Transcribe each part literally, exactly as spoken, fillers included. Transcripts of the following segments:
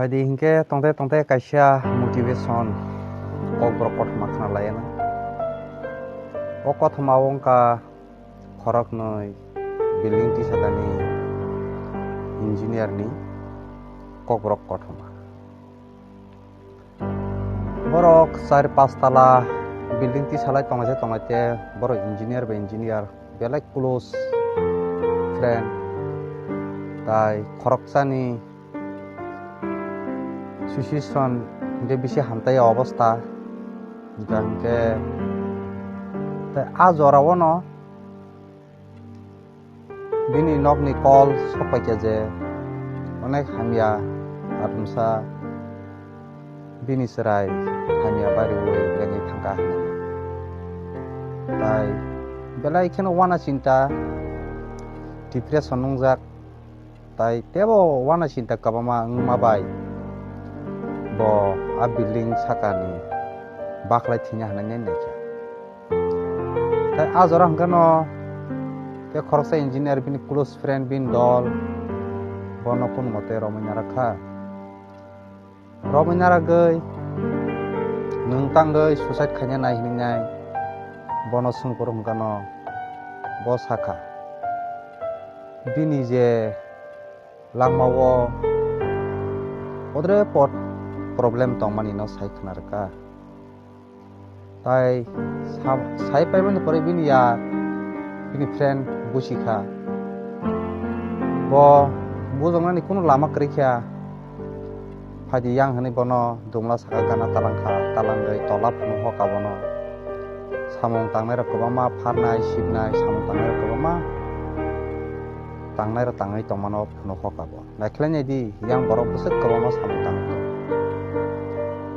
Adi hinkhe tongte tongte kaisa motivation kokborok kothoma khna laiyana. O kothoma o wngkha khoroknwi building tisatani engineer ni kokborok kothoma. Borok char pas tala building tisalai tonglaite tonglaite borok engineer bai engineer belai close friend, tai khoroksani situation je bisi hamtai obostha, hingkha hingkhe tai a jora o no bini nokni call sokpaikha je onek hamya atumsa bini chwrai hamya bariwi lengwi thangkha hinwi. Tai belai kheno wana chinta, depression nungjak, tai tebo wana chinta kwbangma wngma bai bo a building sakani bakhlai thwina hwnwi naikha. Tai a jora hwnkhe no khe khoroksa engineer bini close friend bini dol bono kun mote romwi narakha. Romwi naragwi nwng tangwi suicide khaina nai hinwi nai bono swngphuru hwnkhe no bo sakha. Bini je langmao odre pot problem tongmani no sai khna rwkha. Tai sa-, sai paimani pore bini ya, bini friend busi kha. Bo bujoknani kunu lama kwrwi kha. Phaidi yang hwnwi bono dumla saka gana talang kha, talang bai tola phunu hoka bono. Samung tangnai rok kwbangma pharnai, sibnai, samung tangnai rok kwbangma tangnai rok tangwi tongmano phunu hoka bo. Naikhlai nai di, yang borok bwswk kwbangma samung tangwi tongo.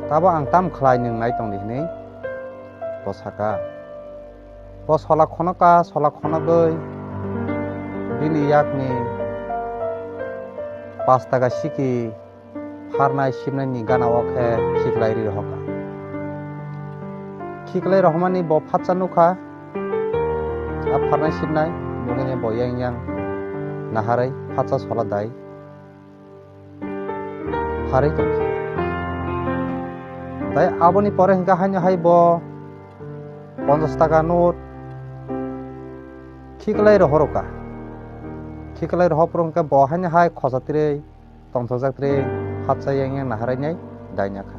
Tabo ang tam khlai nwng nai tong di hwnwi bo saka. Bo sola khonokha, sola khonogwi bini yakni pas taka siki pharnai sibnaini gana o khe khiklai ri rohorkha. Khiklai rohormani bo phatsa nukha, a pharnai sibnai, bongni bo yang yang naharwi phatsa sola dai pharwi tongkha. Tai aboni pore hwnkha haino hai bo ponchash taka note khiklai rohorkha. Khiklai rohor phuru hwnkhe bo haino hai khosa twrwi tongthokjak twrwi phatsa yang yang naharwi nai daina kha.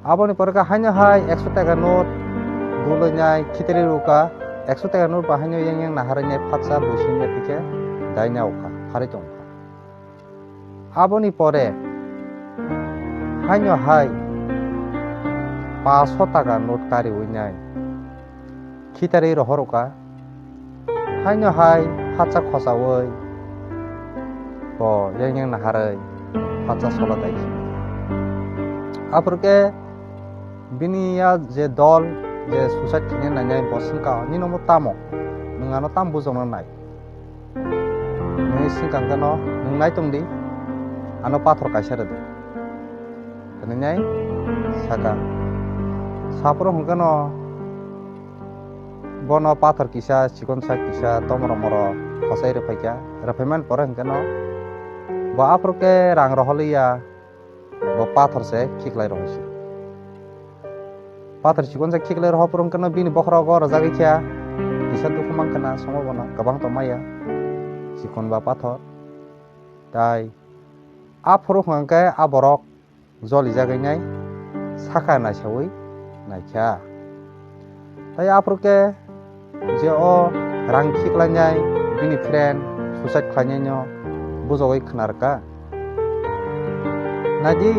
Aboni pore khe haino hai ekso taka note gulwi nai khitrwi rwkha, ekso taka note bo haino yang yang naharwi nai phatsa buising ya thikhe daina ukha, pharwi tongkha. Aboni pore haino hai paso taka note kariwi nai khitarwi rohorkha. Haino hai phatsa khosawi bo yang yang naharwi phatsa sola dai. Aphuru khe bini ya je dol je suicide khaina nainai bo swngkha, "Nini omo tamo? Nwng ano tam bujokna nai?" Nini swngkha hwnkhe no, "Nwng nai tong di, ano pathor kaisa rw di," hwnwi nai saka. Saphuru hwnkhe no bono pathor kisa, chikonsa kisa tomoro moro khosai rwphaikha. Rwphaimani pore hwnkhe no bo aphuru khe rang rohorliya, bo pathor se khiklai rohorsi. Pathor chikonsa khiklai rohor phuru hwnkhe no bini bokhorogo rwjagwi kha, kisa dukhu mankha na, somo bono kwbang tongmaya chikon ba pathor. Tai aphuru hwnkhe a borok jolijagwi nai saka naisaui naikha. Tai aphuru khe je o rang khiklainai bini friend suicide khlainaino bujogwi khna rwkha. Naidi,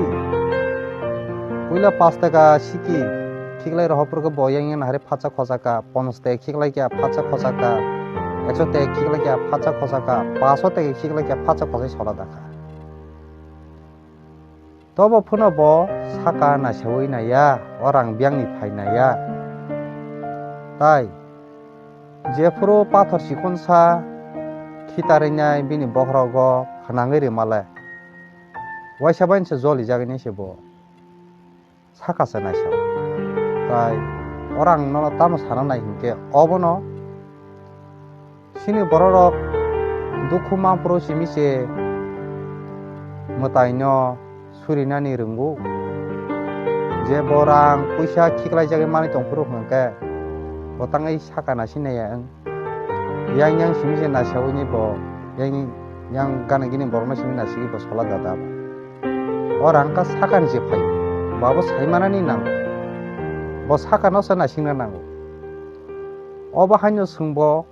puila pash taka siki khiklai rohor phuru khe bo yang yang naharwi phatsa khosakha, ponchash taka khiklaikha phatsa khosakha, ekso taka khiklaikha phatsa khosakha, paso taka khiklaikha phatsa khosai sola dakha. Tobo phano bo saka naisaui naiya, o rang biyangni phai naiya. Tai jephuru pathor chikonsa khitarwi nai bini bokhorogo khwnangwi rwmale, waisa bai se jolijagwi nai se bo saka se naisao. Tai o rang nono tamo sana nai hinkhe obono chini bororok dukhu manphuru simi se mwtaino surinani rwngo? Je bo rang puisa khiklaijagwi manwi tongphuru hwnkhe, bo tangwi saka nasingnaiya wng? Yang yang simi se nasiyaui ni bo, yang yang gana gini borokno simi nasigi bo sola dada ba. O rang kha sakani se phai, bo abo saimanani nango. Bo sakano se nasingna nango. Obo haino chwng bo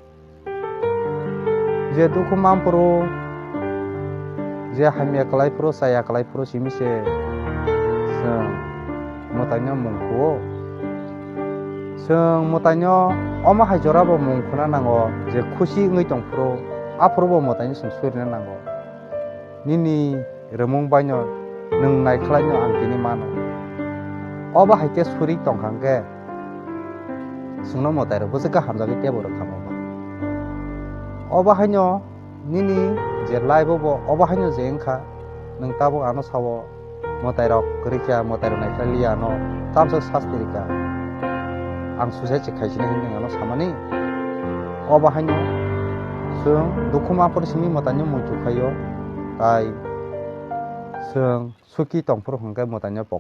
je dukhu manphuru, je hamya kwlaiphuru, chaya kwlaiphuru simi se chwng mwtaino mung khuo. Chwng mwtaino omo hai jora bo mung khuna nango, je khusi wngwi tongphuru, aphuru bo mwtaino chwng surina nango. Nini rwmung baino nwng naikhlaino ang tini mano. Obo hai khe suri tongkha hwnkhe, chwngno mwtairok bwswk khe hamjagwi teibo rwkha mungba. Obo haino nini je life-o bo obo haino je wngkha, nwng tabuk ano sao, mwtairok kwrwi kha, mwtairok naikhlai liya ano, tamsa sasti rikha. Ang suicide se khaisina hinwi nwng ano samani. Obo haino chwng dukhu manphuru simi mwtaino muitu khaio, tai chwng suki tongphuru hwnkhe mwtaino pok